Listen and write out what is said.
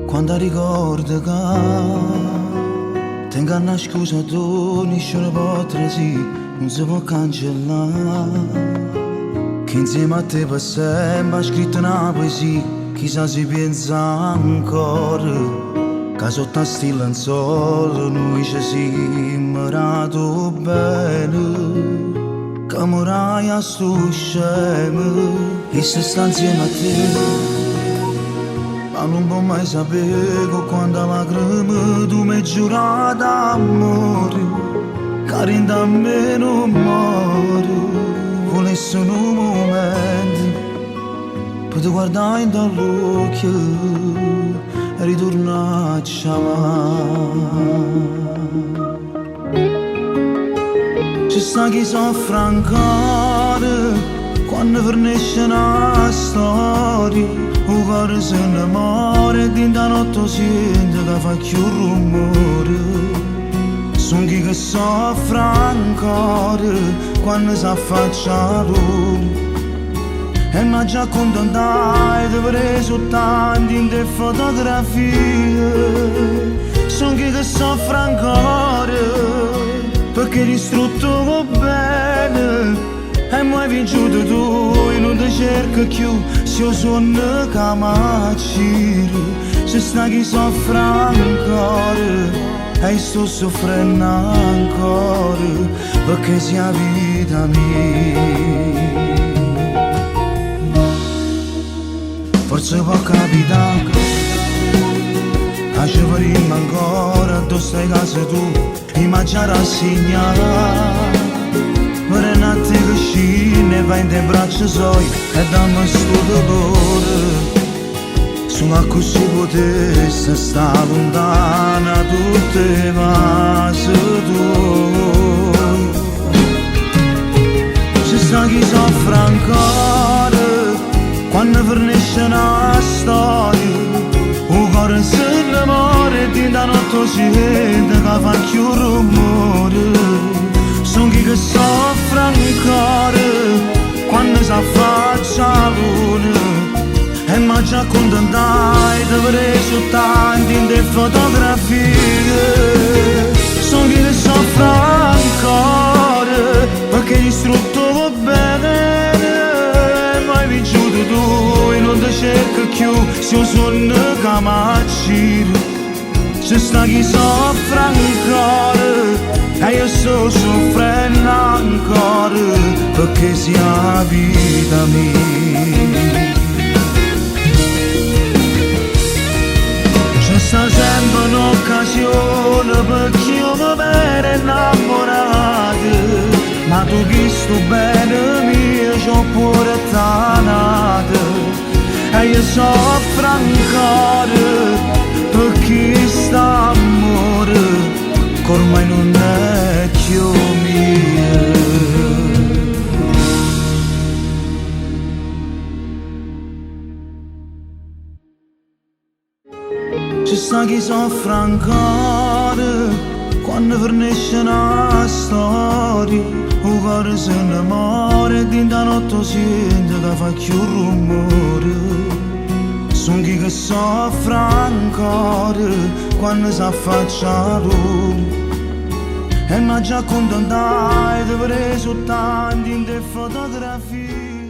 Quanta ricordi ca tengo annascuso addò nisciuno po' trasì, nun se po' cancellà. Che insieme a te pe sempe ha scritto na poesia, chissà si pienza ancora ca sotto a sti lenzole nuje ce simme dato bene. Ca muraje a stu scemo. Isso sta 'nzieme a te, ma nun po' mai sapè cu quanta lacrime tu m'hê giurato ammore, ca dint' a me nun more. Vulesse nu mumento pe te guardà 'int' a ll'uocchie e riturnà a ce amà. Ce sta chi soffre ancora quanno fernesce na storia, 'o core se ne more e dint' 'a notte 'o siente ca fa cchiù rummore. Song io che soffro ancora quanno s'affaccia 'a luna e m'aggia accuntentà 'e te vedè soltanto dint' 'e fotografie. Song io che soffro ancora pecché 'e distrutto 'o bene e mo 'e vinciuto tu e nun te cerco cchiù si 'o suonno ca m'accire. Ce sta chi soffre ancora e io sto suffrenno ancora pecché si 'a vita mia. Forse po' capità ca ce vedimmo ancora addò stai casa tu, io m'aggia rassignà. Vedenno a te che scinne e vai 'int' 'e braccia soje e damme stu dolore. Solo accussì putesse sta luntano 'a tutt' 'e vase tuoje. Ce sta chi soffre ancora quanno fernesce na storia, 'o core se ne more e dint' 'a notte 'o siente ca fa cchiù rummore. Song io che soffro ancora quanno s'affaccia 'a luna e m'aggia accuntentà 'e te vedè soltanto 'int' 'e fotografie. Song io che soffro ancora pecché 'e distrutto 'o bene e mo 'e vinciuto tu e nun te cerco cchiù si 'o suonno ca m'accire. Ce sta chi soffre ancora e io sto soffrenno ancora pecché si 'a vita mia. Ce sta sempe n'occasione pe chi 'o vo bene 'nnammurato, ma tu chistu bene mio ce 'o puo' purtà a n'ato. E io soffro ancora pe chist'ammore ch'ormai nun è cchiù 'o mio. Ce sta chi soffre ancora quanno fernesce na storia, 'o core se ne more e dint' 'a notte 'o siente ca fa cchiù rummore. Song io che soffro ancora quanno s'affaccia 'a luna e m'aggia accuntentà 'e te vedè soltanto 'int' 'e fotografie.